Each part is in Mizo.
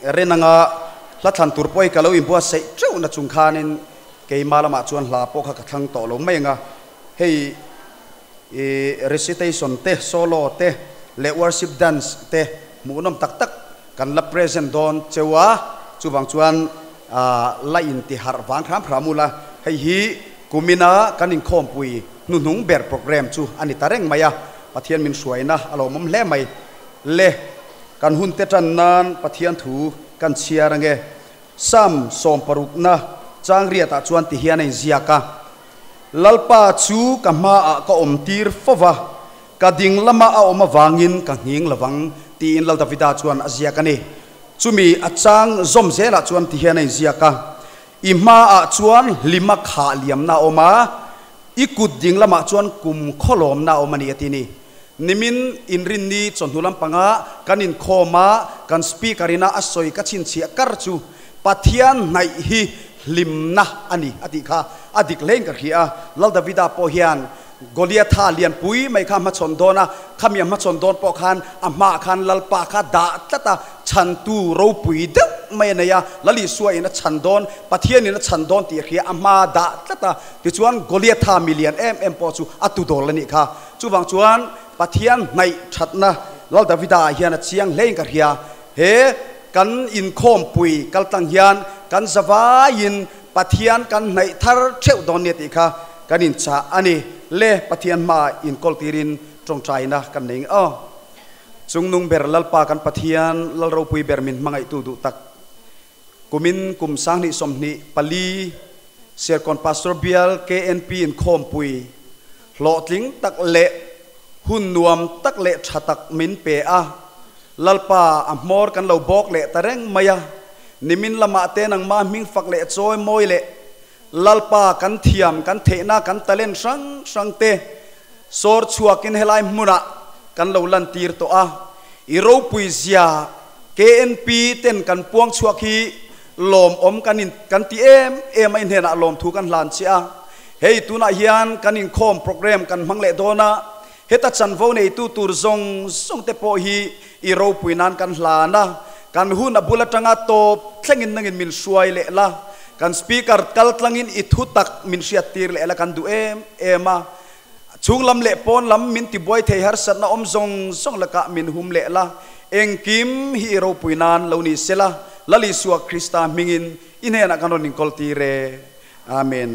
Renanga hla thlan tur pawh hi ka lo inbuatsaih teuh na chung khanin keima lamah chuan hla pawh kha ka thlang tawh lo mai ang a, hei i recitation te, solo te leh worship dance te hmuhnawm tak tak kan la present dawn cheu a, chuvang chuan la intiharh vang hram hram ula, hei hi kumina kan inkhawmpui hnuhnung ber program chu a ni ta reng mai a, Pathian min hruaina a lawmawm hle mai le, kan hunte tan nan Pathian thu kan chhiar ange, Psalm sawmparukna changriatah chuan tihian a inziak a. Lalpa chu ka hmaah ka awm tir fo va, ka ding lama a awm avangin ka nghing lovang, tiin Lal Davida chuan a ziak a ni. Chumi a chang zawm zelah chuan ti hian a inziak a, I hmaah chuan hlima khah liamna a awm a, i kut ding lamah chuan kum khawlawmna a awm a ni, a ti ni. Nimin inrinni chawhnu lampanga kan inkhawm a, kan Speaker ina a sawi ka chhinchhiah kar chu Pathian hnaih hi hlimna a ni a tih kha a dik hlein ka hria a. Lal Davida pawh hian Goliatha lianpui mai kha a hmachhawn dawn a, khami a hmachhawn dawn pawh khan a hmaah khan Lalpa kha dah tlat a, chhantu ropui deuh mai a nei a, Lal Isua in a chhan dawn, Pathian in a chhan dawn tih a hria, a hma dah tlat a, tichuan Goliatha milian em em pawh chu a tudawl a nih kha. Chuvang chuan Pathian hnaih thatna Lal Davida ah hian a chiang hlein ka hria. He kan inkhawmpui kaltlang hian kan zavaiin Pathian kan hnaih thar theuh dawn nia tih kha kan inchah a ni. Le Pathian hmaah inkawl tirin tawngtaina kan nei nge aw. Chungnung ber Lalpa kan Pathian Lal ropui ber min hmangaihtu duh tak kumin kum 2024 Serkawn Pastor Bial KNP inkhawmpui hlawhtling tak leh hun nuam tak leh tha tak min pe a, Lalpa a hmawr kan lo bawk leh ta reng mai a, nimin lamah te nangmah hming fak leh chawi mawi leh Lalpa kan thiam kan theihna kan talent hrang hrang te sawr chhuakin helai hmunah kan lo lantir tawh a, i ropui zia KNP ten kan puang chhuak hi lawmawm kan in kan ti em em a, i hnenah lawmthu kan hlan che a, hei tunah hian kan inkhawm program kan hmang leh dawn a, heta chanvo neitu tur zawng zawng te pawh hi i ropui nan kan hlan a, kan hun a bul atanga tawp thlengin nangin min hruai leh la, kan speaker kal tlangin i thu tak min hriattir leh la kan duh em em a, chhung lam leh pawn lam min tibuai thei harsatna awm zawng zawng lakah min hum leh la, engkim hi i ropui nan lo ni sela, Lal Isua Krista hmingin i hnenah kan rawn inkawl tir e. Amen.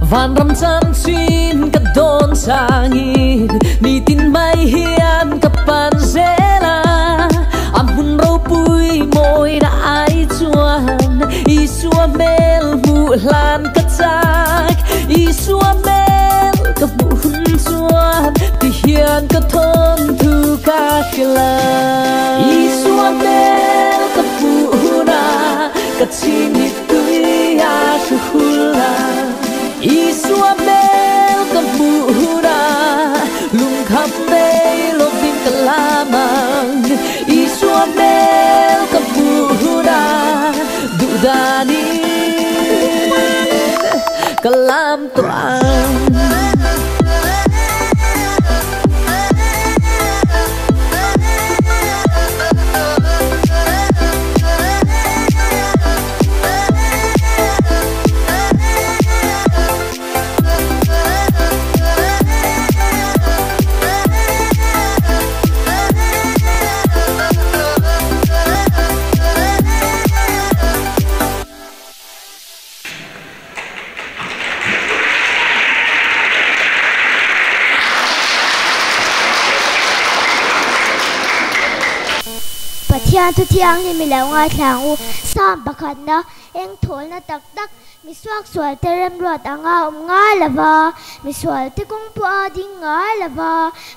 Vanram chanchin ka dawn changin nitin mai hian ka pan zel a, a hmun ropui mawi na ai chuan Isua. mel mu hlan ka chak Isua mel ka mu hun chuan ti hian ka thon thu ka khila Isua mel ka mu huna ka chini tuya hula Isua mel ka mu huna lung kham nei lo vin ka lamang Isua mel ka mu huna dudani kalam tuang. Pathian thu thiang ni mi lo ngai thlang u sam pakhat na eng thawl na tak tak mi suak sual te rem ruat anga awm ngai lova mi sual te kawng pawh a ding ngai lova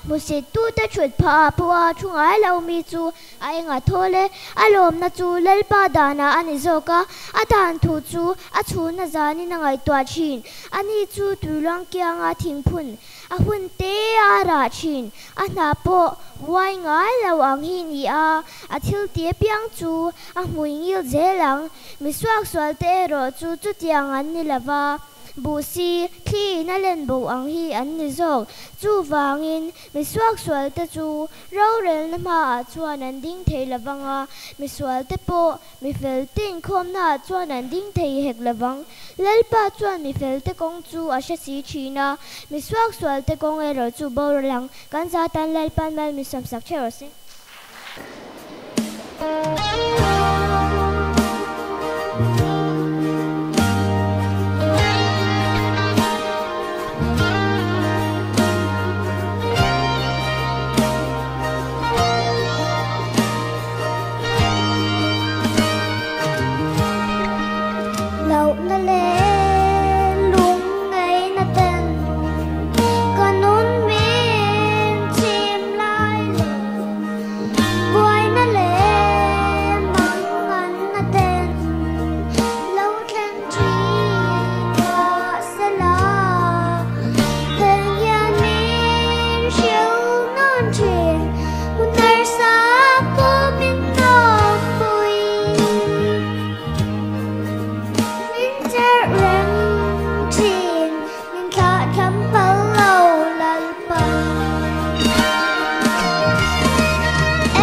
hmusit tu te thut phah ah pawh a thu ngai lo mi chu a enga thawl e a lawmna chu lalpa danah a ni zawk a a dan thu chu a chhunna zanin a ngaihtuah thin ani chu tuiluang kianga thingphun a hun te a rah thin a hna pawh uai ngai lo ang hi ni a a thil ti apiang chu a hmui ngil zel ang mi suak sual te erawh chu chutiang an ni lova buh si thli in a len bo ang hi an ni zawk chuvangin mi suak sual te chu rorelna hmaah chuan an ding thei lovang a mi sual te pawh mi fel te inkhawmna ah chuan an ding thei hek lovang Lalpa chuan mi fel te kawng chu a hre si thin a mi suak sual te kawng erawh chu boral ang kan zatan Lalpa'n mal mi sawmsak theuh rawh se. Lohna leh lungngaihna ten ka nun min chim lai lo buaina leh manganna ten lo thleng thin mahsela heng hian min hrilh nawn thin hun harsa pawh min nawmpui. Min cherh reng thin min thlah thlam phal lo Lalpa.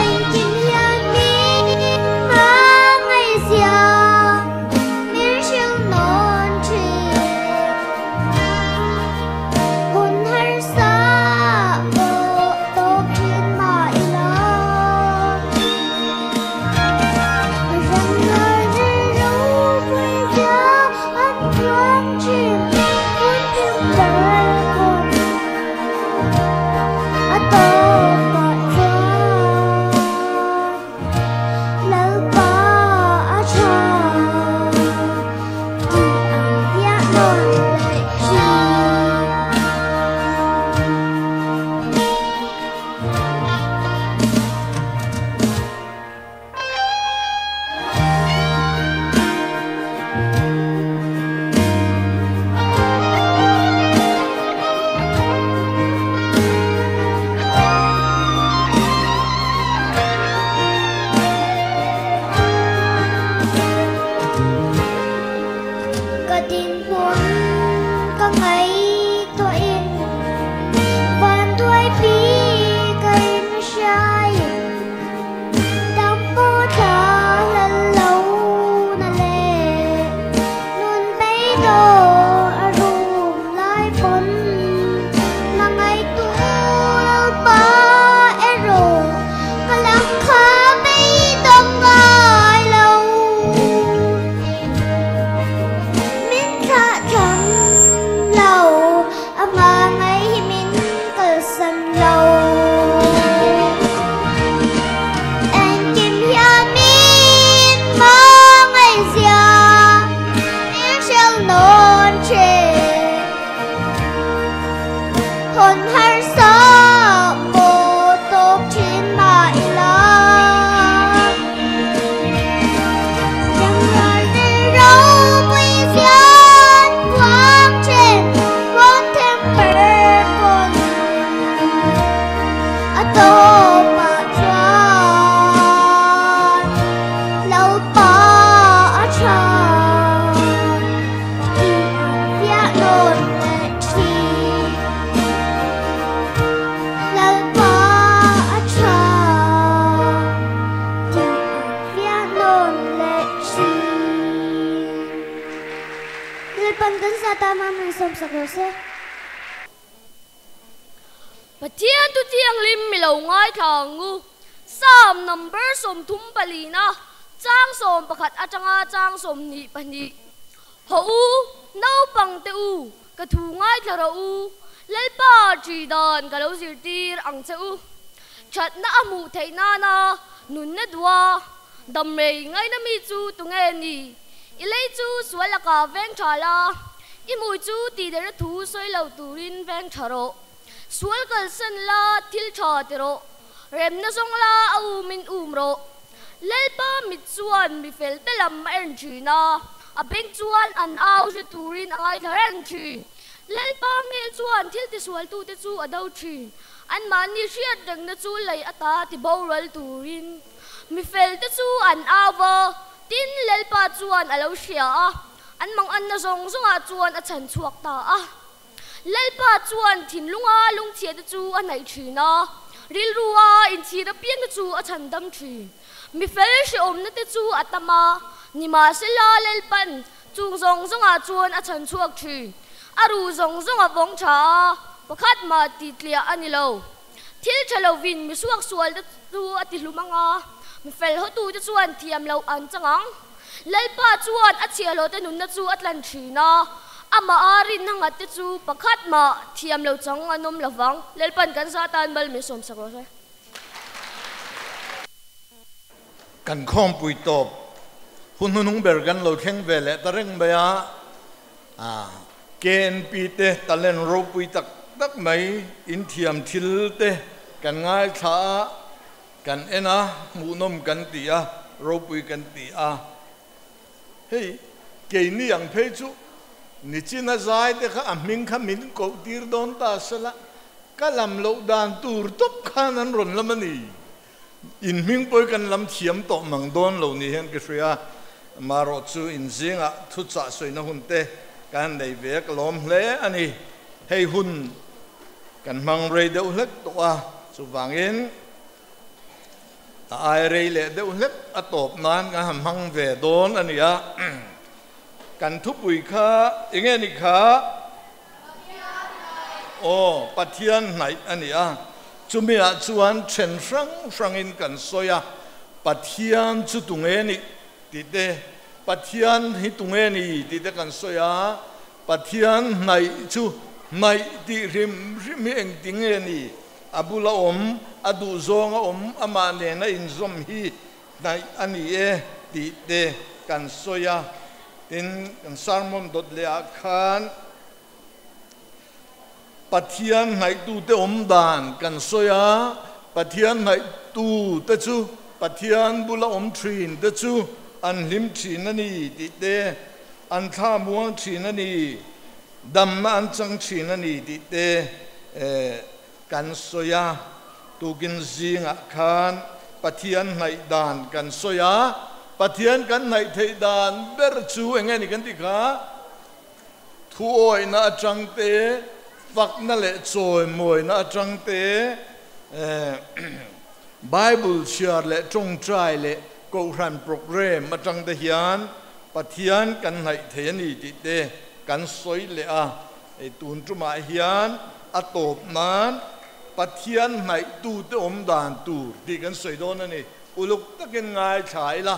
Engkim hian min hmangaihzia min hrilh nawn thin. Hun harsa pawh tawk thin mah ila. Ram ropui zia an tluang thin hun hlim ber pawh a tawpah chuan Lalpa a tha tih ang hian nawn leh thin. Ka dinhmun ka ngaihtuahin van duaipi ka inhriain dam pawh thla hlal lo na leh nun beidawh a rum lai pawn hmangaihtu Lalpa erawh ka lam kha beidawng ngai lo. Min thlah thlam lo a hmangaih hi min kalsan lo. Engkim hian min hmangaihzia Lalpan kan sa tan a min sawmsak rawh se. Pathian thu thianghlim mi lo ngaithla ang u. Psalm number 34 na chang 11 atanga chang 22. Haw u, naupangte u, ka thu ngaithla rawh u, Lalpa ṭi dan ka lo zirtir ang che u. Ṭhatna a hmuh theih nana nunna duha damrei ngaina mi chu tunge ni? I lei chu sual lakah veng ṭha la, i hmui chu tihderna thu sawi lo turin veng ṭha rawh. Sual kalsan la, thil ṭha ti rawh. Remna zawng la, a umin um rawh. Lalpa mit chuan mi felte lam a en ṭhin a, a beng chuan an au hre turin a ngaithla reng ṭhin. Lalpa hmel chuan thil tisualtute chu a do ṭhin, anmahni hriat rengna chu lei ata ti boral turin. Mi felte chu an au va, tin Lalpa chuan a lo hria a, an manganna zawng zawngah chuan a chhan chhuak ta a. Lalpa chuan thinlunga lungchhiate chu a hnaih thin a, rilrua inchhir apiangte chu a chhandam thin. Mi fel hrehawmna te chu a tam a, nimahsela Lalpan chung zawng zawngah chuan a chhan chhuak thin. A ruh zawng zawng a vawng tha a, pakhat mah tih tliah a ni lo. Thil tha lovin mi suaksualte chu a ti hlum ang a, mi fel hawtute chuan thiam loh an chang ang. Lalpa chuan a chhiahhlawhte nunna chu a tlan thin a, amah a rinna nghatte chu pakhat mah thiam lo chang an awm lo vang. Lalpan kan za tan mal min sawmsak rawh se. Kan khawmpui tawp hun hnunung ber kan lo thleng ve leh ta reng mai a, KNP te talent ropui tak tak mai inthiam thil te kan ngaithla a, Kan en a, hmuhnawm kan ti a, ropui kan ti a. Hei, keini ang phei chu Nichina zai te kha a hming kha min koh tir dawn ta sela, ka lam loh dan tur tawp khan an rawn lam a ni. In hming pawh hi kan lam thiam tawh mang dawn lo ni hian ka hria. Amaherawh chu in zingah thuchah sawina hun te ka han nei ve a, ka lawm hle a ni. Hei hun kan hmang rei deuh hlek tawh a, chuvangin a ai rei leh deuh hlek a tawp nan kan han hmang ve dawn a ni a. Kan thupui kha eng nge ni kha? Aw, Pathian hnaih a ni a. Chumiah chuan then hrang hrangin kan sawi a, Pathian chu tunge nih tih te, Pathian hi tunge ni tih te kan sawi a, Pathian hnaih chu hnaih tih hrim hrim hi engti nge ni? A bula awm, a duhzawnga awm, amah nena inzawm hi hnaih a ni e tih te kan sawi a. Tin, kan sermon dawt leh ah khan Pathian hnaihtute awm dan kan sawi a, Pathian hnaihtute chu Pathian bula awm thin te chu an hlim thin a ni tih te, An thla muang thin a ni, damna an chang thin a ni tih te kan sawi a. Tukin zingah khan Pathian hnaih dan kan sawi a, Pathian kan hnaih theih dan ber chu eng nge ni kan tih kha? Thuawihna atang te, fakna leh chawimawina atang te, Bible chhiar leh tawngtai leh Kohhran programme atang te hian Pathian kan hnaih thei a ni tih te kan sawi leh a, hei tun tumah hian a tawp nan Pathian hnaihtute awm dan tur tih kan sawi dawn a ni. Uluk takin ngaithla ila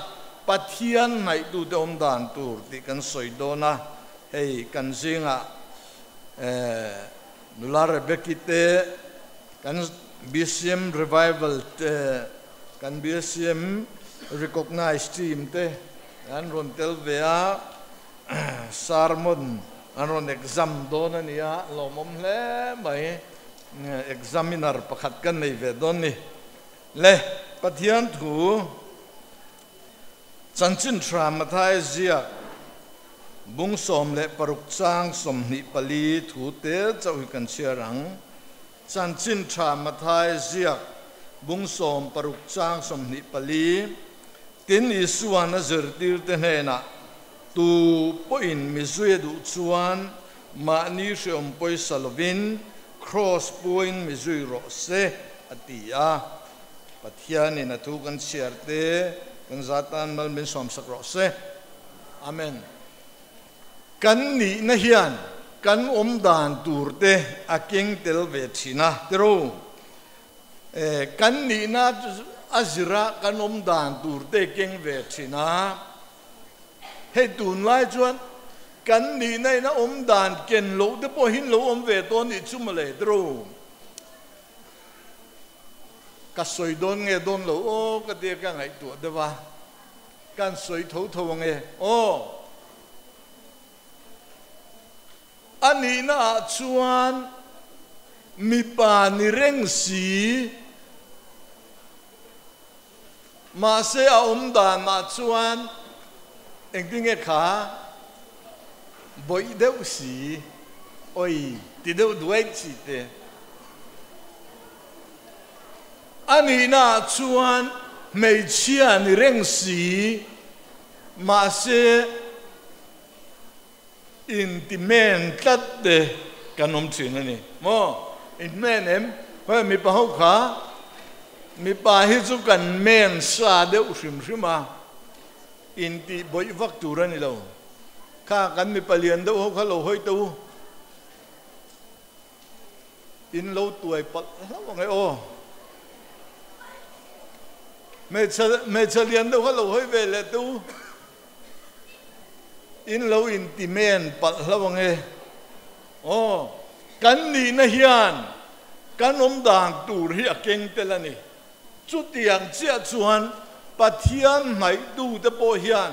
Pathian hnaihtute awm dan tur tih kan sawi dawn a, hei kan zingah nula Rebecca te kan BCM Revival te kan BCM Recognized Team te An rawn tel ve a, sermon an rawn exam dawn a nia, lawmawm hle mai. Examiner pakhat kan nei ve dawn ni. Le, Pathian thu chanchin tha Mathai ziak bung 16 chang 24 thu te chauh hi kan chhiar ang. Chanchin tha Mathai ziak bung 16 chang 24. Tin, Isua'n a zirtirte hnenah, Tu pawhin mi zui a duh chuan mahni hreawm pawisa lovin kraws puain mi zui rawh se, a ti a. Pathianin a thu kan chhiar te kan zat tan mal min sawmsak rawh se. Amen. Kan nihna hian kan awm dan tur te a keng tel ve thin a, tiraw? Kan nihna a zira kan awm dan tur te keng ve thin a. Hei tunlai chuan kan nihna in a awm dan ken loh te pawh hin lo awm ve tawh nih chu mawle, tiraw? Ka sawi dawn nge dawn lo aw ka tia ka ngaihtuah deuh a, kan sawi tho tho ang e aw. A nihna ah chuan mipa ni reng si, mahse a awm dan ah chuan engtin nge kha bawih deuh si, oi ti deuh duai chi te. A nihna ah chuan hmeichhia ni reng si, mahse inti men tlat te kan awm thin a ni maw? In men em? Hei mipa ho kha mipa hi chu kan men sa deuh hrim hrim a, intih bawih vak tur a ni lo. Kha kan mipa lian deuh ho kha lo hawi teh u. In lo tuai palh hlauh ang e aw. Hmeichhe hmeichhe lian deuh kha lo hawi ve leh teh u. In lo inti men palh hlauh ang e aw. Kan nihna hian kan awm dan tur hi a keng tel a ni. Chutiang chiah chuan Pathian hnaihtute pawh hian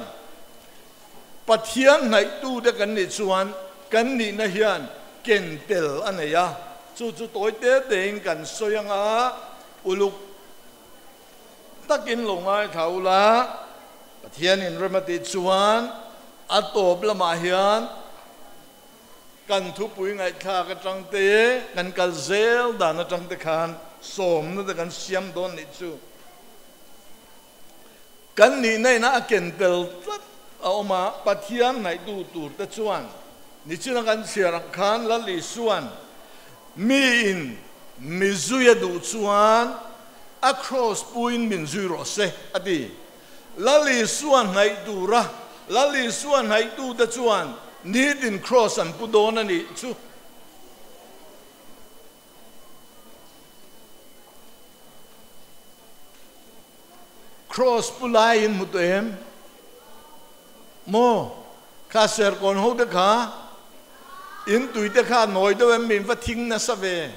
Pathian hnaihtute kan nih chuan kan nihna hian ken tel a nei a, chu chu tawi te tein kan sawi ang a, uluk takin lo ngaithla ula, Pathianin rem a tih chuan a tawp lamah hian kan thupui ngaihthlak atang te, kan kal zel dan atang te khan sawmna te kan siam dawn nih chu. Kan nihna ina a ken tel tlat a awm a, Pathian ngaihtu tur te chuan nichina kan chhiar ang khan Lal Isua'n miin mi zui a duh chuan a kraws puiin min zui rawh se a ti. Lal Isua hnaih tura Lal Isua hnaihtu te chuan nitin kraws an pu dawn a nih chu. Cross pu lai in hmu tawh em? Maw? Kha serkawn ho te kha in tui te kha a nawi deuh em min va thing nasa ve.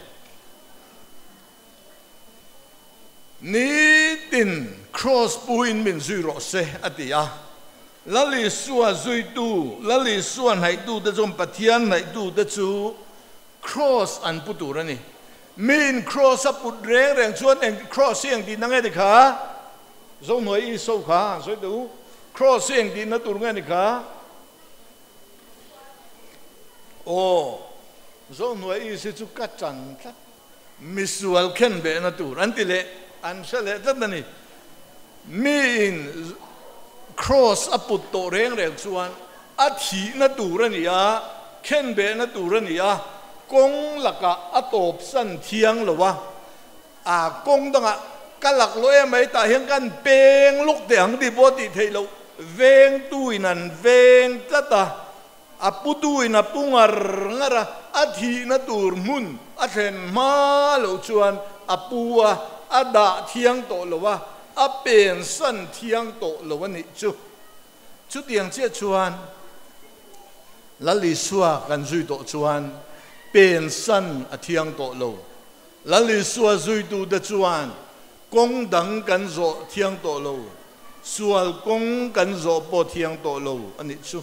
Nitin cross pu in min zui rawh se a ti a. Lal Isua zuitu, Lal Isua hnaihtu te chuan Pathian hnaihtu te chu Cross an pu tur a ni. Miin cross a put reng reng chuan eng cross hi eng tihna nge ni kha? Zohnuai Iso kha han sawi teh u. Cross hi eng tihna tur nge ni kha? Aw, Zohnuai Is hi chu ka chan tlat. Misual khen behna tur an ti leh an hre leh tlat a ni. Miin cross a put tawh reng reng chuan a thihna tur a ni a, khenbehna tur a ni a, kawng lakah a tawpsan thiang lo a, a kawng dangah ka lak lo em mai tah hian kan peng luk teh ang tih pawh a tih theih loh, vengtuin an veng tlat a, a putuin a pu ngar ngar a, a thihna tur hmun a thlen hma loh chuan a pu a, a dah thiang tawh lo a, a pensan thiang tawh lo a nih chu. Chutiang chiah chuan Lal Isua kan zui tawh chuan pensan a thiang tawh lo. Lal Isua zuitute chuan kawng dang kan zawh thiang tawh lo, sual kawng kan zawh pawh thiang tawh lo a nih chu.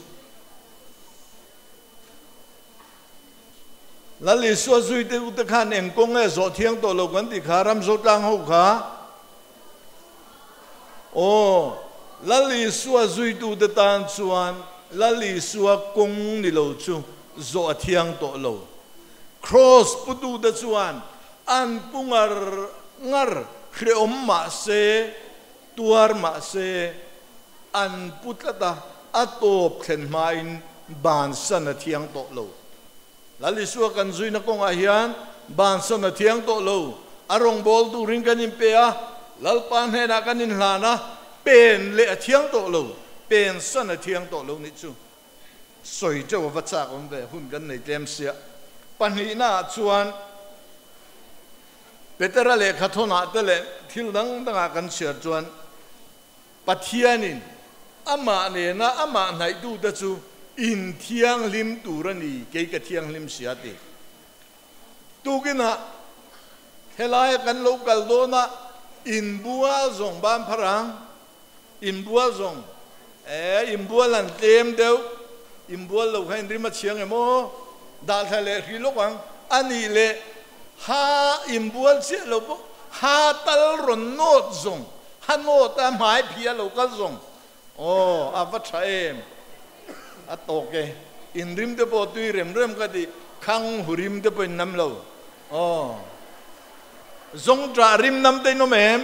Lal Isua zuitute khan eng kawng nge zawh thiang tawh lo kan tih kha ram zotlang ho kha Aw, Lal Isua zuitute tan chuan Lal Isua kawng ni lo chu zawh a thiang tawh lo. Kraws putute chuan an pu ngar ngar hrehawm mah se, tuar mah se, an pu tlat a, a tawp thlen hmain bansan a thiang tawh lo. Lal Isua kan zuina kawngah hian bansan a thiang tawh lo. A rawngbâwl turin kan inpe a, Lalpa hnenah kan inhlan a, pen leh a thiang tawh lo, pensan a thiang tawh lo nih chu. Sawi teuh a va chak awm ve, hun kan nei tlem sia. Pahnihnaah chuan Petera lehkha thawnah te leh thil dang dangah kan chhiar chuan Pathianin amah nena amah hnaihtute chu inthianghlim tur a ni, kei ka thianghlim sia ti. Tukinah helaia kan lo kal dawnah inbual zawng ban phar ang, inbual zawng eh inbual an tlem deuh, inbual lo kha inrim a chhiang em aw, dahthla leh hrih lawk ang, a nih leh ha inbual chiah lo pawh ha tal rawn nawt zawng, ha nawt a hmai phih a lo kal zawng, aw a va tha em, a tawk e, inrim te pawh tui rem rem ka ti, khang hu rim te pawh in nam lo, aw zawng ṭah rim nam te in awm em,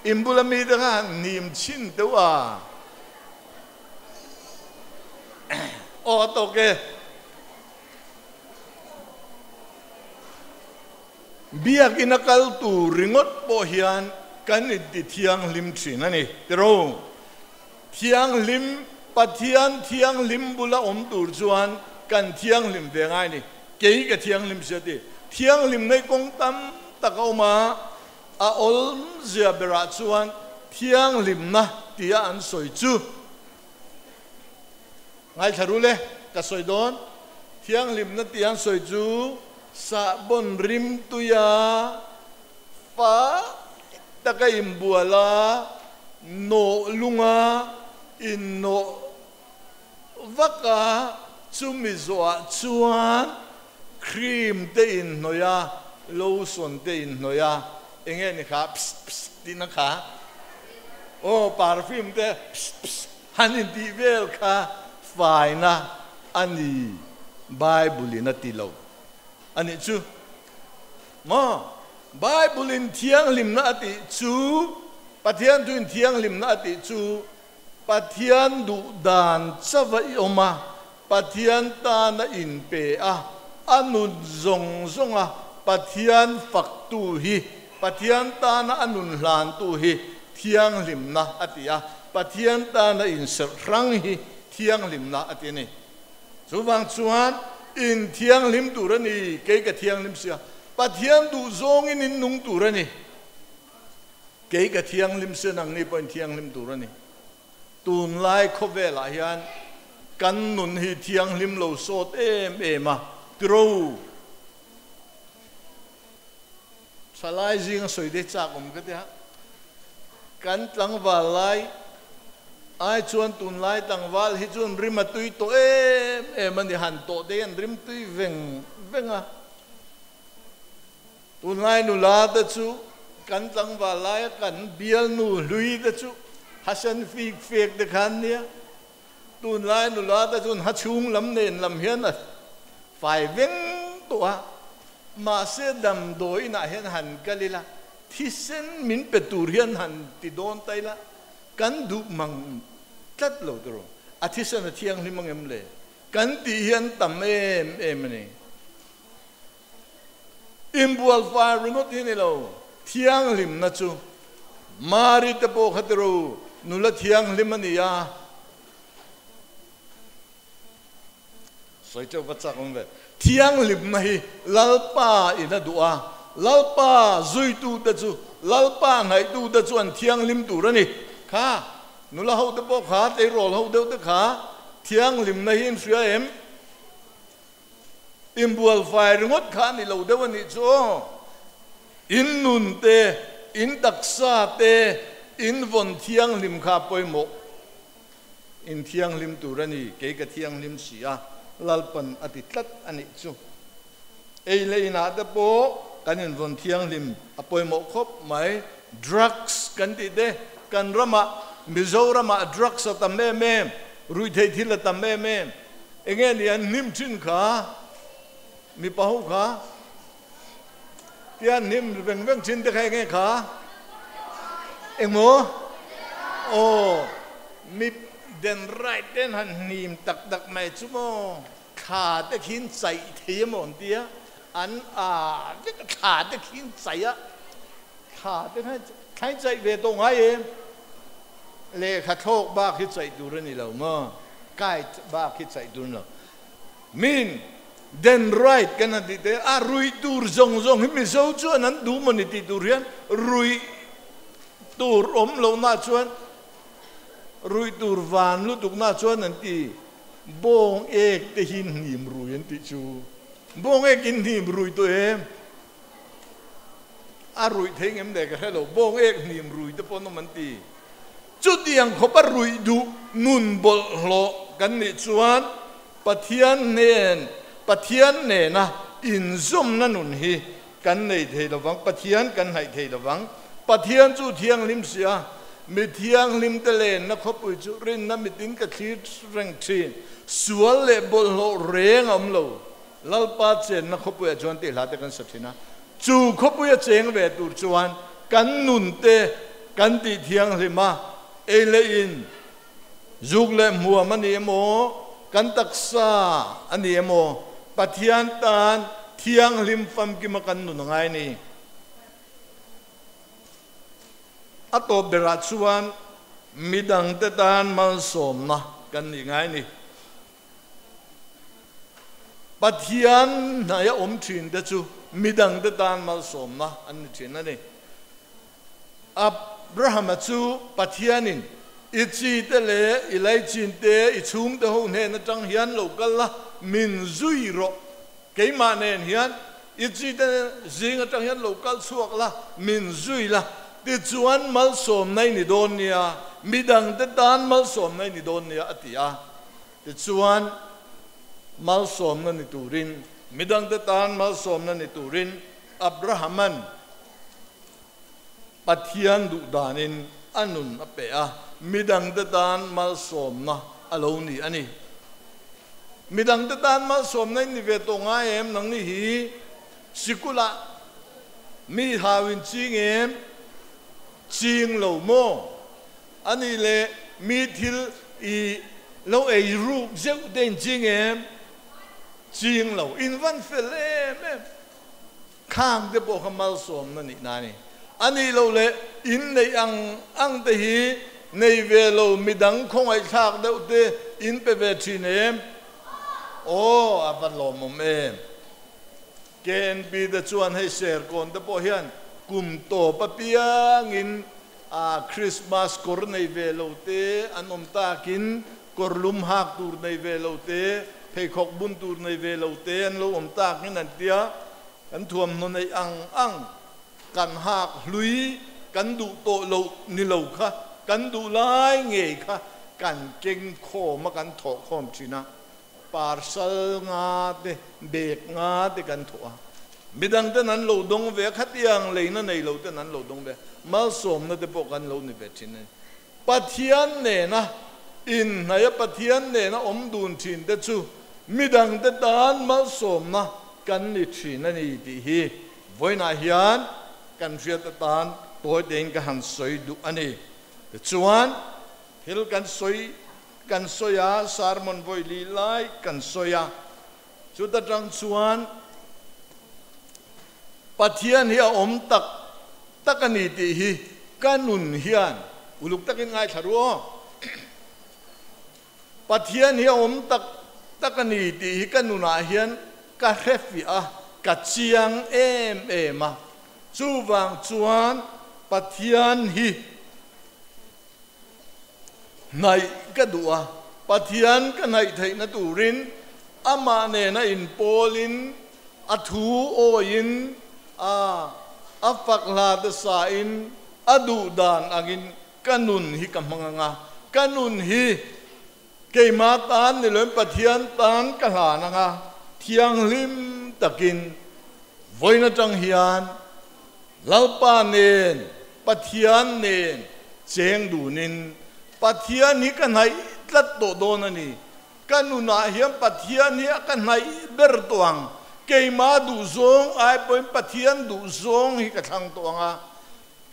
in bula mi te kha han hnim chhin deuh a, aw a tawk e. Biakina kal tur ringawt pawh hian kan inti thianghlim thin a ni. Tiro, thianghlim, Pathian thianghlim bula awm tur chuan kan thianghlim ve ngai a ni. Kei ka thianghlim sia ti. Thianghlim ngei kawng tam tak a awm a, a awlzia berah chuan thianghlimna tia an sawi chu. Ngaithla ru le, ka sawi dawn. Thianghlimna tih an sawi chu sahbawn rim tuia fa taka inbual a, nawh lunga innawh vak a, chumi zawhah chuan cream te inhnawih a, lotion te inhnawih a, eng nge ni kha pss pss tihna kha, aw perfume te pss pss. Han intih vel kha faina a ni Bible in a ti lo a nih chu maw? Bible in thianghlimna a tih chu Pathian thu in thianghlimna a tih chu Pathian duh dan chauh a i awm a, Pathian tan a inpe a, a nun zawng zawng a Pathian faktu hi, Pathian tana a nun hlantu hi thianghlimna a ti a, Pathian tana inserh hrang hi thianghlimna a ti a ni. Chuvang chuan in thianghlim tur a ni, kei ka thianghlim sia, Pathian duh zawngin in nung tur a ni, kei ka thianghlim sia nangni pawh in thianghlim tur a ni. Tunlai khawvelah hian kan nun hi thianghlim lo sawt em em a, tiro thalai zinga sawi te chak awm ka ti a, kan tlangval lai ai chuan tunlai tlangval hi chuan rim a tui tawh em em a ni, han tawh te hian rim tui veng veng a, Tunlai nula te chu kan tlangval laia kan bialnu hlui te chu hasen fik fek te khan nia. Tunlai nula te chuan ha chhung lam nen lam hian a fai veng tawh a, mahse damdawi inah hian han kal ila, thisen min pe tur hian han ti dawn ta ila, kan duh mang tlat lo tiraw? A thisen a thianghlim angem le? Kan tih hian tam em em a ni. Inbual fai ringawt hi ni lo, thianghlimna chu Mari te pawh kha tiro nula thianghlim a ni a. Sawi teuh va chak awm ve. Thianghlimna hi Lalpa in a duh a, Lalpa zuitute chu, Lalpa nghaihtute chu an thianghlim tur a ni. Kha nula ho te pawh kha, tleirawl ho deuh te kha thianghlimna hi in hria em? Inbual fai ringawt kha a ni lo deuh a nih chu aw. In nun te, in taksa te, in vawn thianghlim kha a pawimawh. In thianghlim tur a ni, kei ka thianghlim si a, Lalpan a ti tlat a nih chu. Ei leh inah te pawh kan invawn thianghlim a pawimawh khawp mai. Drugs kan tih te, kan ramah, Mizoramah drugs a tam em em, ruihtheih thil a tam em em. Enge ni an hnim thin kha mipa ho kha tia an hnim veng veng thin te kha enge kha engmaw aw mi den right ten han hnim tak tak mai chu maw thla te khin chaih thei emaw an tia an a vek a thla te khin chaih a thla te khan thlai chaih ve tawh ngai em lehkha thlawk bak hi chaih tur a ni lo maw. Kite bak hi chaih tur lo. Min den right kan han tih te a ruih tur zawng zawng hi Mizo chuan an duh mawni tih tur hian ruih tur awm lohna chuan ruih tur van lutukna chuan an ti bawng ek te hi hnim rui an tih chu. Bawng ek in hnim rui tawh em? A ruih thei ngem le ka hre lo, bawng ek hnim rui te pawh an awm an ti. Chutiang khawpa ruih duh nun bawlhhlawh kan nih chuan Pathian hnen, Pathian nena inzawmna nun hi kan nei thei lovang, Pathian kan hnaih thei lovang. Pathian chu thianghlim si a, mi thianghlimte lenna khawpui chu rinna mitin ka thlir reng thin. Sual leh bawlhhlawh reng a awm lo. Lalpa chenna khawpuiah chuan tih hla te kan sa thin a, chu khawpuia cheng ve tur chuan kan nun te kan tih thianghlim a, ei leh in, zuk leh hmuam a ni emaw, kan taksa a ni emaw, Pathian tan thianghlim famkima kan nun a ngai a ni. A tawp berah chuan midangte tan malsawmna kan nih ngai a ni. Pathian hnaia awm thinte chu midangte tan malsawmna an ni thin a ni. Abrahama chu Pathianin, I chite leh i laichinte, i chhungte ho hnen atang hian lo kal la, min zui rawh. Keimah nen hian i chite zing atang hian lo kal chhuak la, min zui la. Tichuan malsawmna i ni dawn nia, midangte tan malsawmna i ni dawn nia, a ti a. Tichuan, malsawmna ni turin, midangte tan malsawmna ni turin Abrahama'n Pathian duhdanin a nun a pe a, midangte tan malsawmna a lo ni a ni. Midangte tan malsawmna in ni ve tawh ngai em? Nangni hi sikulah mi hau in ching em? Ching lo maw? A nih leh mi thil i lo ei ruk zeuh te in ching em? Ching lo. In van fel em em. Khang te pawh kha malsawmna nih na a ni. A nih loh leh in neih ang ang te hi nei ve lo midang khawngaihthlak deuh te in pe ve thin em? Aw, a va lawmawm em. KNP te chuan hei Serkawn te pawh hian kum tawp apiangin A Christmas kawr nei ve lo te an awm takin kawr lum hak tur nei ve lo te, pheikhawk bun tur nei ve lo te an lo awm takin an tia. Kan thuamhnaw neih ang ang kan hak hlui kan duh tawh loh ni lo kha kan duh lai ngei kha kan keng khawm a kan thawh khawm thin a. Parcel nga te, bag nga te kan thawh a. Midang ten an lo dawng ve a, khatiang leina nei lo ten an lo dawng ve a, malsawmna te pawh kan lo ni ve thin a ni. Pathian nena inhnaih a, Pathian nena awm dun thin te chu midang te tan malsawmna kan ni thin a ni tih hi vawiinah hian kan hriat atan tawi tein ka han sawi duh a ni. Tichuan, thil kan sawi kan sawi a, sermon vawi li lai kan sawi a, chuta tang chuan Pathian hi a awm tak tak a ni tih hi ka nun hian uluk takin ngaithla ru aw. Pathian hi a awm tak tak a ni tih hi ka nunah hian ka hre fiah a, ka chiang em em a. Chuvang chuan Pathian hi Hnaih ka duh a, Pathian ka hnaih theihna turin amah nena inpawlin, a thu awiin, a a fak hla te sain, a duh dan angin ka nun hi ka hmang ang a, ka nun hi keimah tan ni loin Pathian tan ka hlan ang a, thianghlim takin vawiin atang hian Lalpa nen, Pathian nen cheng dunin Pathian hi ka hnaih tlat tawh dawn a ni. Ka nunah hian Pathian hi a ka hnaih ber tawh ang. Keimah duhzawng ai pawhin Pathian duhzawng hi ka thlang tawh ang a.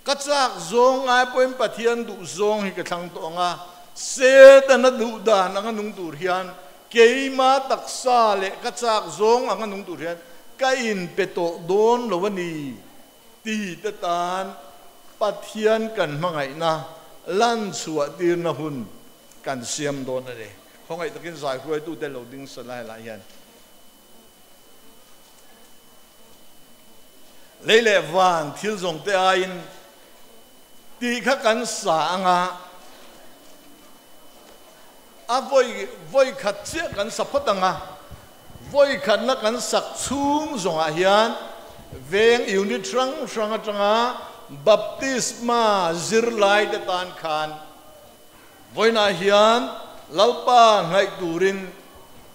Ka chak zawng ai pawhin Pathian duhzawng hi ka thlang tawh ang a. Setana duh dan anga nung tur hian Keima taksa leh ka chak zawng anga nung tur hian ka inpe tawh dawn lo a ni ti te tan Pathian kan hmangaihna lan chhuah tirna hun kan siam dawn a ni. Khawngaih takin zai hruaitute lo ding sa lai lah hian lei leh van thil zawng te aiin tih kha kan sa anga a vawi vawi khat chiah kan sa phawt anga vawi khatna kan sak chhung zawngah hian veng unit hrang hrang atanga baptisma zirlai te tan khan Vawiinah hian Lalpa hnaih turin,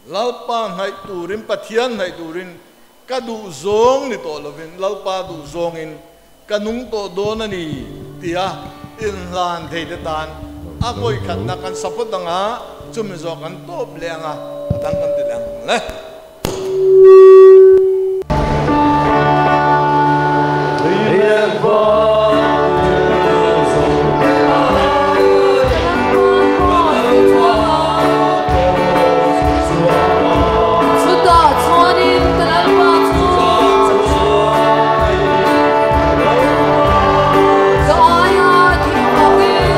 Lalpa hnaih turin, Pathian hnaih turin ka duh zawng ni tawh lovin Lalpa duh zawngin ka nung tawh dawn a ni tia inhlan thei te tan a vawikhatna kan support ang a, chumi zawh kan tawp leh ang a, a dang kan ti leh ang le. Chutah chuanin ka Lalpa chu ka aia thih vangin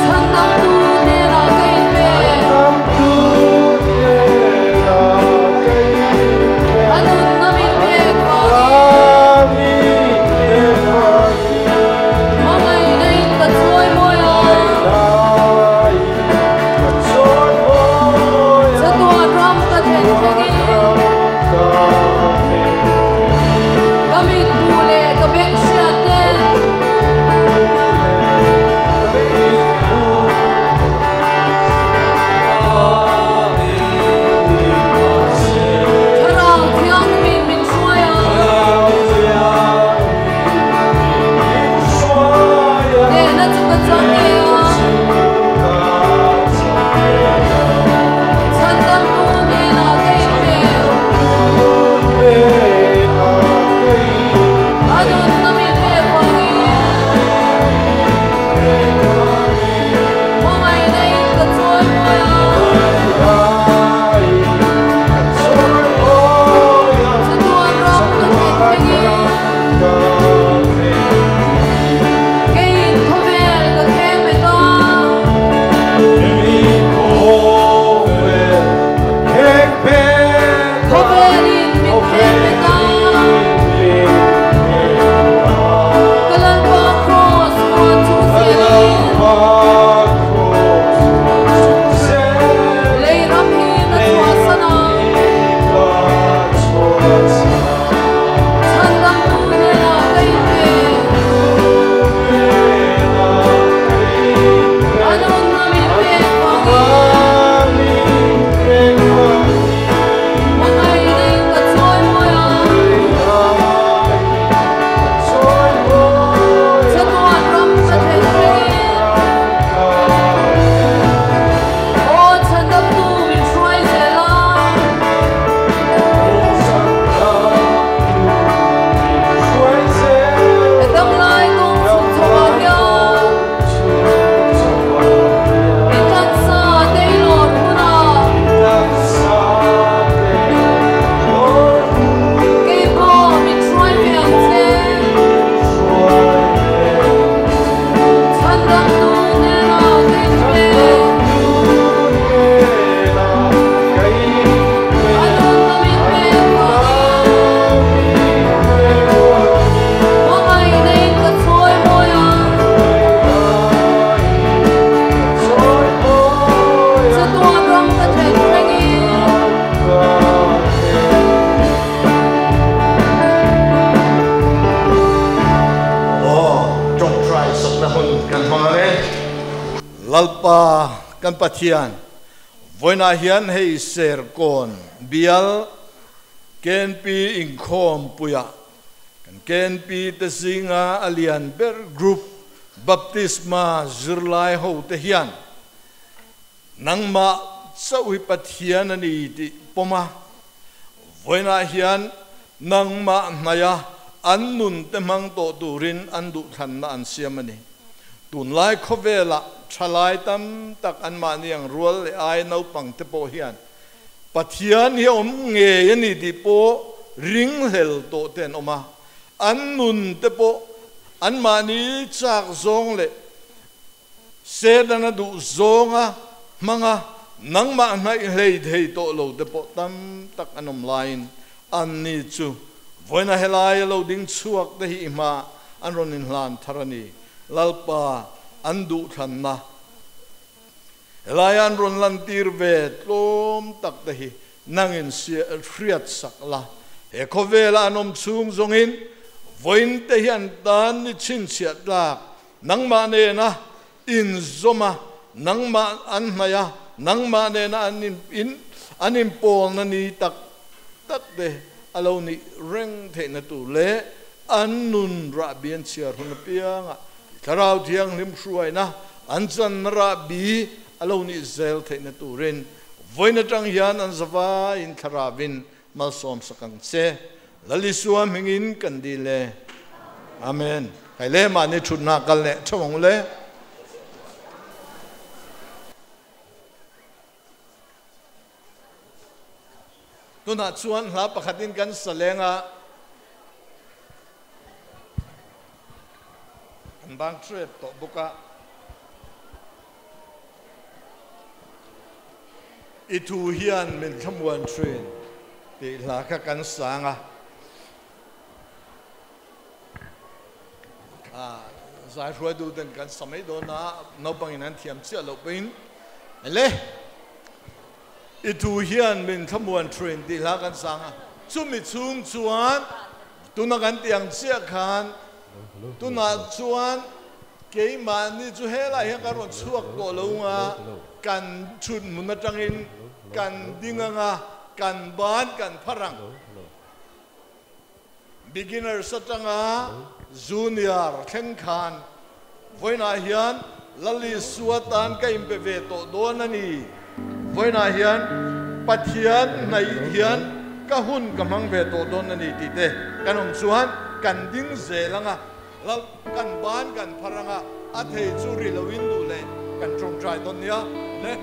Chhandamtu hnenah ka inpe. A nunna min pek vangin hmangaihna in ka chawi mawi a. Chatuan ram ka thlen thlengin ka mitmu leh ka beng hriat ten. Thlarau Thianghlimin min hruai a. Hnehna chu ka chang ngei a. Chhandamtu hnenah ka inhmel. A nunna min pek vangin. Hmangaihna in ka chawi mawi a. Chatuan ram ka thlen thlengin. Keiin khawvel ka kheng bet a. Khawvelin min kheng bet a. Ka Lalpa Kraws kuan chung zelin. Lei ram hi ka chhuahsan a. Chhandamtu hnenah ka inpe. A nunna min pek vangin. Hmangaihna in ka chawi mawi a. Chatuan ram ka thlen thlengin. Aw Chhandamtu min hruai zel a. He damlai kawng chhuk chho ah hian i taksa teilawr hunah kei pawh min hruai ve ang che. Chhandamtu hnenah ka inpe. A nunna min pek vangin hmangaihna in ka chawi mawi a. Chatuan ram ka thlen thlengin. Aw, tawngtai sakna hun kan hmang ang e. Lalpa kan Pathian, vawiinah hian hei Serkawn bial KNP inkhawmpuiah kan KNP te zinga a lian ber group Baptisma zirlai hote hian nangmah chauh hi Pathian a ni tih pawm a, vawiinah hian nangmah hnaiha an nun te hmang tawh turin an duhthlanna an siam a ni. Tunlai khawvelah thalai tam tak anmahni ang rual leh ai naupang te pawh hian Pathian hi a awm ngei a ni tih pawh ringhlel tawh te an awm a, an nun te pawh anmahni chak zawng leh Setana duh zawnga hmanga nangmah hnaih hlei thei tawh lo te pawh tam tak an awm laiin anni chu vawiina helaia lo ding chhuak te hi i hmaah an rawn inhlan thar a ni. Lalpa an duhthlanna helaia an rawn lantir ve tlawm tak te hi nangin hriat sak la. He khawvela an awm chhung zawngin vawiin te hi an tan ni chhinchhiah tlak nangmah nena inzawm a, nangmah an hnaih a, nangmah nena an in an inpawlna ni tak tak te a lo nih reng theihna tur leh an nun rahbi an chhiar hun apiangah Thlarau Thianghlim hruaina an channa rahbi a lo nih zel theihna turin vawiin atang hian an zavaiin Thlarauvin malsawm sak ang che. Lal Isua hmingin kan dil e. Amen. Kai le mahni thutna kal leh theuh ang u le. Tunah chuan hla pakhatin kan sa leng a. Kan bang trep tawh bawk a. I thu hian min thlamuan thin tih hla kha kan sang a. Zai hruaitu ten kan sa mai dawn a, naupangin an thiam chiah loh pawhin le i thu hian min thlamuan thin tih hla kan sang a. Chumi chhung chuan tuna kan tih ang chiah khan tunah chuan keimahni chu helai hian kan rawn chhuak tawh lo nga, kan chhut hmun atangin kan ding anga kan ban kan phar ang. Beginners atanga Junior thleng khan vawiinah hian Lalisua tan ka inpe ve tawh dawn a ni. Vawiinah hian Pathian hnaih hian ka hun ka hmang ve tawh dawn a ni tih te kan awm chuan kan ding zel ang a, Lal kan ban kan phar ang a, a thei chu ri loin duh leh kan tawngtai dawn nia le.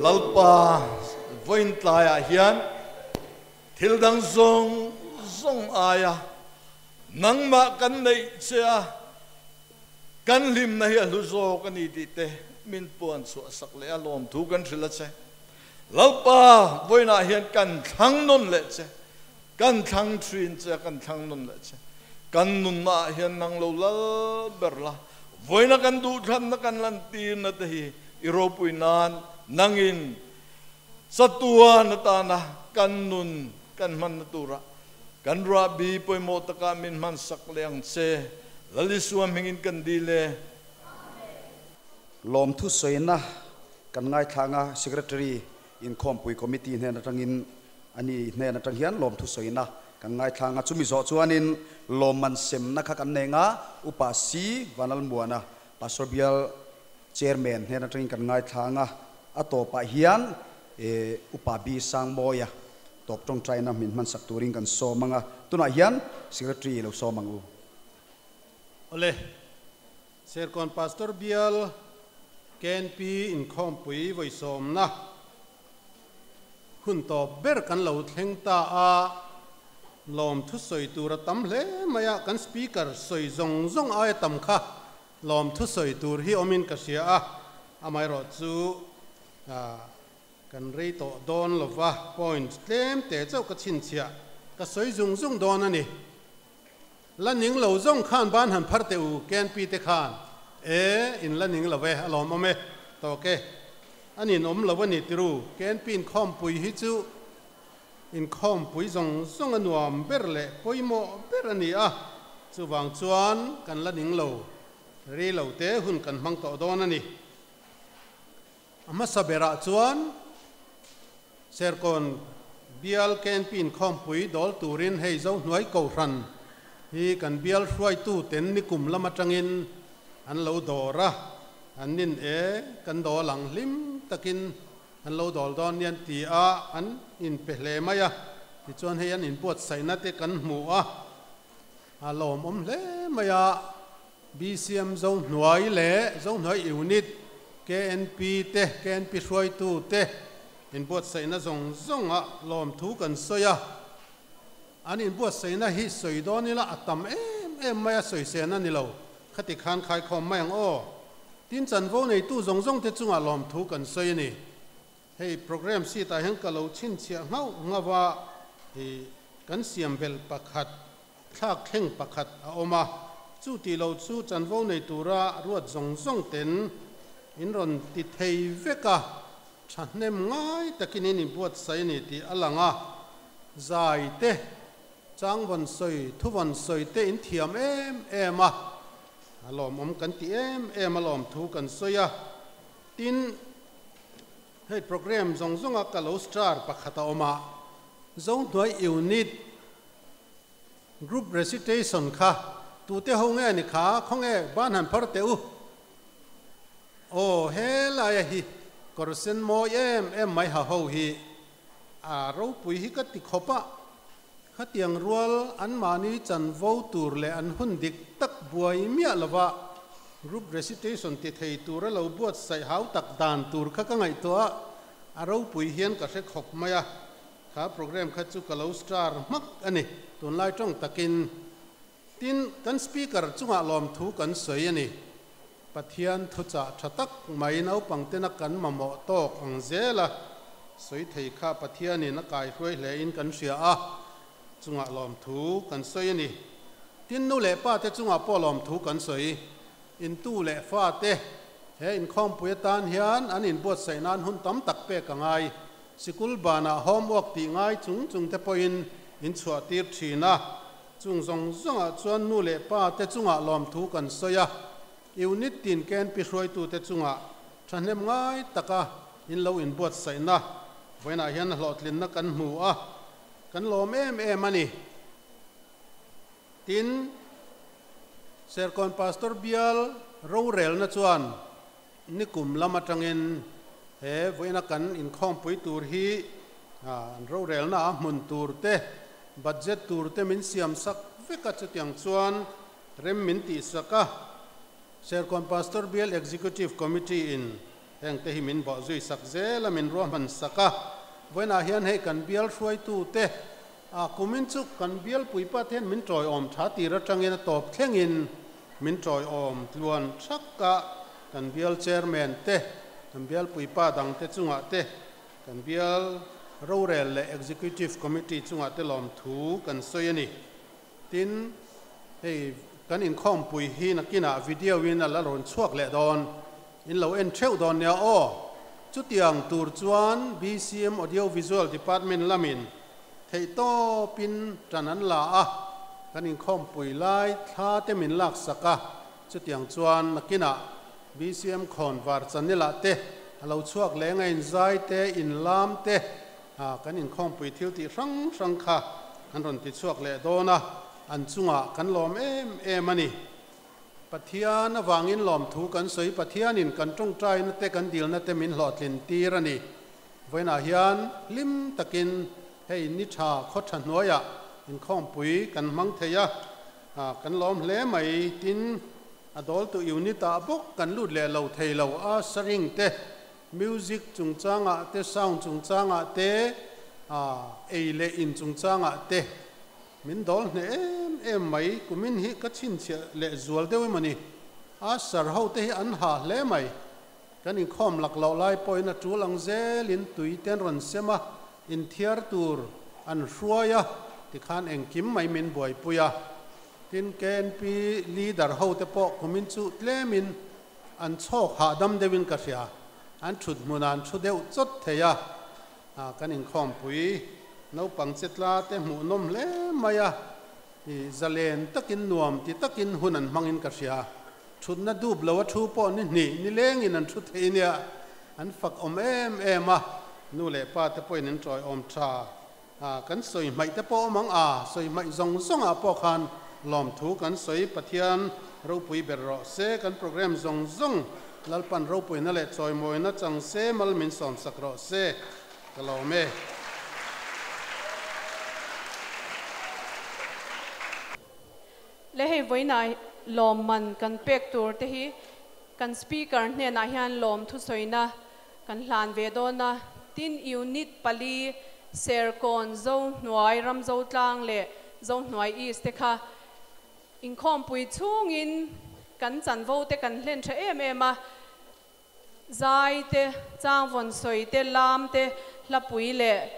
Lalpa vawiin tlaiah hian thil dang zawng zawng aia nangmah kan neih che a, kan hlimna hi a hlu zawk a ni tih te min puan chhuah sak leh a lawmthu kan hrilh a che. Lalpa vawiinah hian kan thlang nawn leh che, kan thlang thin che a, kan thlang nawn leh che. Kan nunnaah hian nang lo lal ber la, vawiina kan duhthlanna kan lantirna te hi i ropui nan nangin chatuan atana kan nun kan hmanna tura kan ruahbi pawimawh takah min hmansak leh ang che. Lal Isua hmingin kan dil e. Lawmthu sawina kan ngaithlang a, Secretary Inkhawmpui Committee hnen atangin a ni hnen atang hian lawmthu sawina kan ngaithlang a, chumi zawh chuanin lawmman semna kha kan nei nga, Upa C. Vanlalmuana, Pastor Bial Chairman hnen atangin kan ngaithlang a, a tawpah hian Upa B. Sangmawia tawp tawngtaina min hmansak turin kan sawm ang a, tunah hian Secretary lo sawm ang u. Awle, Serkawn Pastor Bial KNP inkhawmpui vawisawmna hun tawp ber kan lo thleng ta a, lawm thusawi tur a tam hle mai a, kan Speaker sawi zawng zawng aia tam kha Lawm thusawi tur hi awmin ka hria a, amaherawh chu kan rei tawh dawn lova, point tlem te chauh ka chhinchhiah ka sawi zung zung dawn a ni. La ning lo zawng khan ban han phar teh u KNP te khan, e, in la ning lo e, a lawmawm e, tawk e, a ninawm lo a ni tiru, KNP inkhawmpui hi chu Inkhawmpui zawng zawng a nuam ber leh pawimawh ber a ni a, chuvang chuan kan la ning lo, rei lo te hun kan hmang tawh dawn a ni. A hmasa berah chuan Serkawn bial KNP inkhawmpui dawl turin hei Zohnuai Kohhran hi kan bial hruaitu ten nikum lam atangin an lo dawr a, an nin e kan dawl ang hlim takin An lo dawl dawn nia an ti a, an inpe hle mai a. Tichuan hei an inbuatsaihna te kan hmu a, a lawmawm hle mai a. BCM Zohnuai leh Zohnuai Unit, KNP te, KNP hruaitu te inbuatsaihna zawng zawng a lawmthu kan sawi a. An inbuatsaihna hi sawi dawn ila a tam em em mai a, sawisên a ni lo. Khati khan khaikhawm mai ang aw. Tin chanvo neitu zawng zawng te chungah lawmthu kan sawi a ni. Hei program seat ah hian ka lo chhinchhiah nghauh nghauh a, i kan siam belh pakhat, thlak thleng pakhat a awm a. Chu tih lo chu chanvo nei tura ruat zawng zawng ten in rawn ti thei vek a, thahnem ngai takin in inbuatsaih a ni tih a lang a. Zai te Chang vawn sawi, thu vawn sawi te in thiam em em a, a lawmawm kan ti em em a lawm thu kan sawi a. Tin, hei program zawng zawnga ka lo star pakhat a awm a, Zohnuai Unit Group Recitation kha tute ho nge ni kha, khawnge ban han phar teh u. Aw, helaia hi kawr sen mawi em em mai ha ho hi. A ropui hi ka ti khawp a, khatiang rual anmahni chanvo tur leh an hun dik tak buai miah lova group recitation ti thei tura lo buatsaih hau tak dan tur kha ka ngaihtuah a, a ropui hian ka hre khawp mai a, kha program kha chu ka lo star hmak a ni tunlai tawng takin. Tin, kan speaker chungah lawmthu kan sawi a ni. Pathian thuchah tha tak mai naupangtena kan mamawh tawk ang zel a sawi thei kha Pathianin a kaihruai hle in kan hria a, chungah lawmthu kan sawi a ni. Tin, nu leh pa te chungah pawh lawmthu kan sawi. In tu leh fa te he inkhawmpui atan hian an inbuatsaih nan hun tam tak pek a ngai. Sikul banah homework tih ngai chung chung te pawhin in chhuah tir thin a. Chung zawng zawngah chuan nu leh pa te chungah lawmthu kan sawi a, unit tin KNP hruaitute chungah thahnem ngai taka in lo inbuatsaihna vawiinah hian hlawhtlinna kan hmu a, kan lawm em em a ni. Tin, Serkawn Pastor Bial rorelna chuan nikum lam atangin he vawiina kan inkhawmpui tur hi an rorelna a hmun tur te, budget tur te min siam sak vek a, chutiang chuan rem min tihsak a. Serkawn Pastor Bial Executive Committee in Heng te hi min bawh zui sak zel a, min ruahman sak a. Vawiinah hian hei kan bial hruaitu te, a kumin chu kan bial puipa te hian min tawiawm tha tir atangin a tawp thlengin min tawiawm tluan thak a. Kan bial chairman te, kan bial puipa dang te chungah te, kan bial rorel leh executive committee chungah te lawmthu kan sawi a ni. Tin, hei kan inkhawmpui hi nakinah video in a la rawn chhuak leh dawn. In lo en theuh dawn nia aw. Chutiang tur chuan BCM Audio Visual Department lamin theihtawpin tan an la a, kan inkhawmpui lai thla te min laksak a. Chutiang chuan nakinah BCM khawn var channel-ah te a lo chhuak leh anga inzai te, inlam te, kan inkhawmpui thil tih hrang hrang kha an rawn ti chhuak leh dawn a, an chungah kan lawm em em a ni. Pathian avangin lawmthu kan sawi, Pathianin kan tawngtaina te kan dilna te min hlawhtlin tir a ni. Vawiinah hian hlim takin hei ni tha khaw tha hnuaiah inkhawmpui kan hmang thei a, kan lawm hle mai. Tin, a dawltu unit-ah bawk kan lut leh lo thei lo a, saring te, music chungchangah te, sound chungchangah te, ei leh in chungchangah te min dawl hneh em em mai. Kumin hi ka chhinchhiah leh zual deuh emaw ni? A sar ho te hi an ha hle mai. Kan inkhawm lak loh lai pawhin a tul ang zelin tui te an rawn sem a, inthiar tur an hruai a, tikhan engkim mai min buaipui a. Tin, KNP leader ho te pawh kumin chu tlemin an chhawk hahdam deuhin ka hria. An thut hmunah an thu deuh chawt thei a. Kan inkhawmpui naupang che tla te hmuh nawm hle mai a, i zalen takin nuam ti takin hun an hmangin ka hria. Thutna dup lo a thu pawh ni hnih ni lengin an thu thei nia, an fak awm em em a, nu leh pa te pawhin an tawiawm tha. Kan sawi hmaih te pawh awm ang a, sawi hmaih zawng zawngah pawh khan lawmthu kan sawi. Pathian ropui ber rawh se, kan program zawng zawng Lalpan ropuina leh chawimawina chang se mal min sawmsak rawh se, ka lawm e. Le hei vawiinah lawmman kan pek tur te hi kan Speaker hnenah hian lawm thusawiina kan hlan ve dawn a, tin unit pali Serkawn, Zohnuai, Ramzotlang leh Zohnuai East te kha Inkhawmpui chhungin kan chanvo te kan hlen tha em em a, zai te, changvawn sawi te, lam te, hlapui leh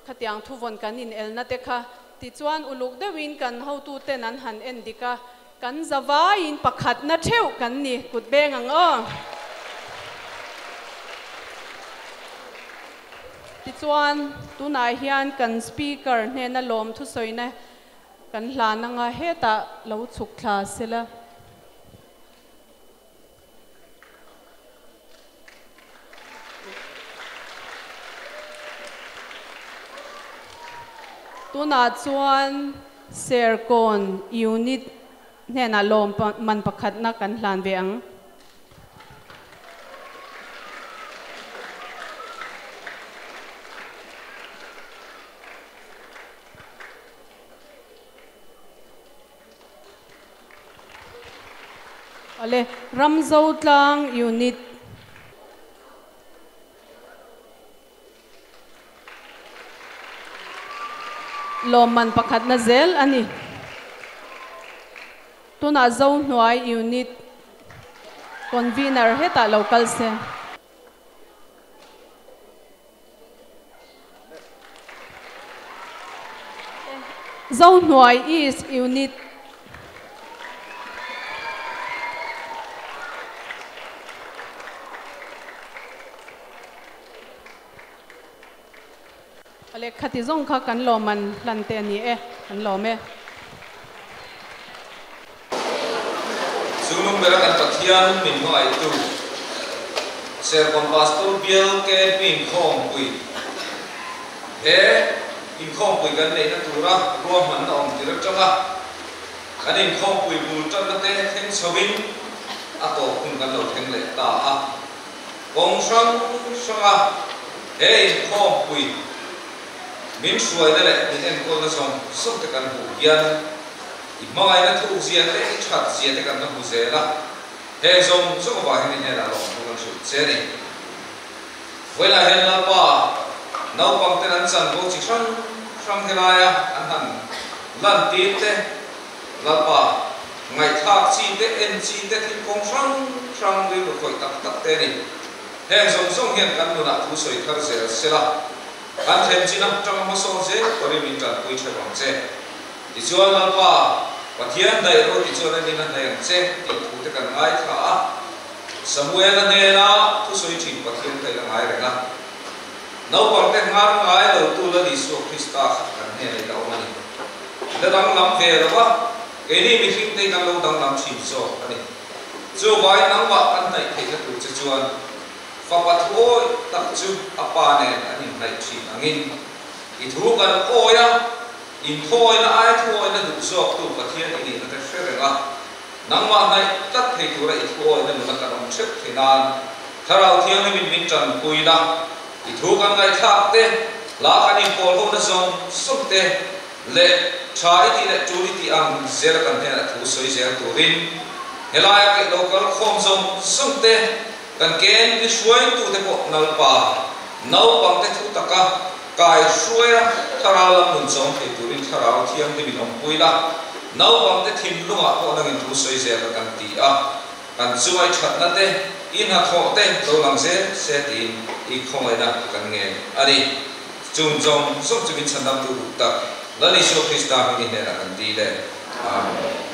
khatiang thuvawn kan inelna te kha tichuan uluk deuhin kan hotuten an han en dik a, kan zavaiin pakhatna theuh kan ni kut beng ang aw. Tichuan tunah hian kan Speaker hnena lawm thusawina Kan hlan anga hetah lo chhuk thla sela. Tunah chuan Serkawn Unit hnenah lawm man pakhatna kan hlan ve ang. Awle, Ramzotlang Unit. Lawmman pakhatna zel a ni. Tunah Zohnuai Unit Convener hetah lo kal se. Zohnuai East Unit. Awle khati zawng kha kan lawm an hlan te a ni e, kan lawm e. Chu lung bera kan Pathian min hmangaihtu Serkawn Pastor Bial KNP inkhawmpui he inkhawmpui kan neihna tura ruahmanna awm tir atanga kan inkhawmpui bul tanna te thleng chhoin a tawp hun kan lo thleng leh ta a. Kawng hrang hranga he inkhawmpui min hruaina leh min enkawlna zawng zawng te kan hmuh hian i hmangaihna thukzia te, i thatzia te kan la hmu zel a, heng zawng zawng avang hian i hnenah lawmthu kan hrilh che a ni. Vawiinah hian Lalpa naupang ten an chanvo chi hrang hrang helaia an han lantir te, Lalpa ngaihthlak chi te, en chi te, thil kawng hrang hrang rilru khawih tak tak te a ni. Heng zawng zawng hian kan nunah thu sawi thar zel sela, kan thlen chin atanga hmasawn zel pawhin min tanpui theuh ang che. Tichuan Lalpa, Pathian daih rawh tichuan a nin a hnaih ang che tih thu te kan ngaithla a. Samuel-a hnena thusawi thin Pathian kha i la ngai reng a. Naupangte nghar ngai lo tu la Isua Krista kha kan hnenah i la awm a ni. I la danglam ve lo va, keini mihringte hi kan lo danglam thin zawk a ni. Chuvangin nangmah kan hnaih theihna tur che chuan fapa thuawi tak chu a pa nen an inhnaih thin angin i thu kan awi a, inthawina ai thuawina duh zawktu Pathian i nihna te hre reng a, nangmah hnaih tlat thei tura i thuawina nuna kan awm theuh thei nan Thlarau Thianghlimin min tanpui la, i thu kan ngaihthlak te, hla kan inpawl hona zawng zawng te leh tha i tih leh tul i tih ang zela kan hnenah thu sawi zel turin helaia keih lo kal khawm zawng zawng te, kan KNP hruaitute pawh nalpa naupangte thu taka kai hruaia thlarau lam nun chawm thei turin Thlarau Thianghlimin awmpui la, naupangte thinlungah pawh nangin thu sawi zel la kan ti a, kan chungai thatna te, i hnathawh te lo lang zel se tiin i khawngaihna kan ngen a ni. Chung zawng zawng chu min chhandamtu duh tak Lal Isua Krista hming i hnenah kan ti le. Amen.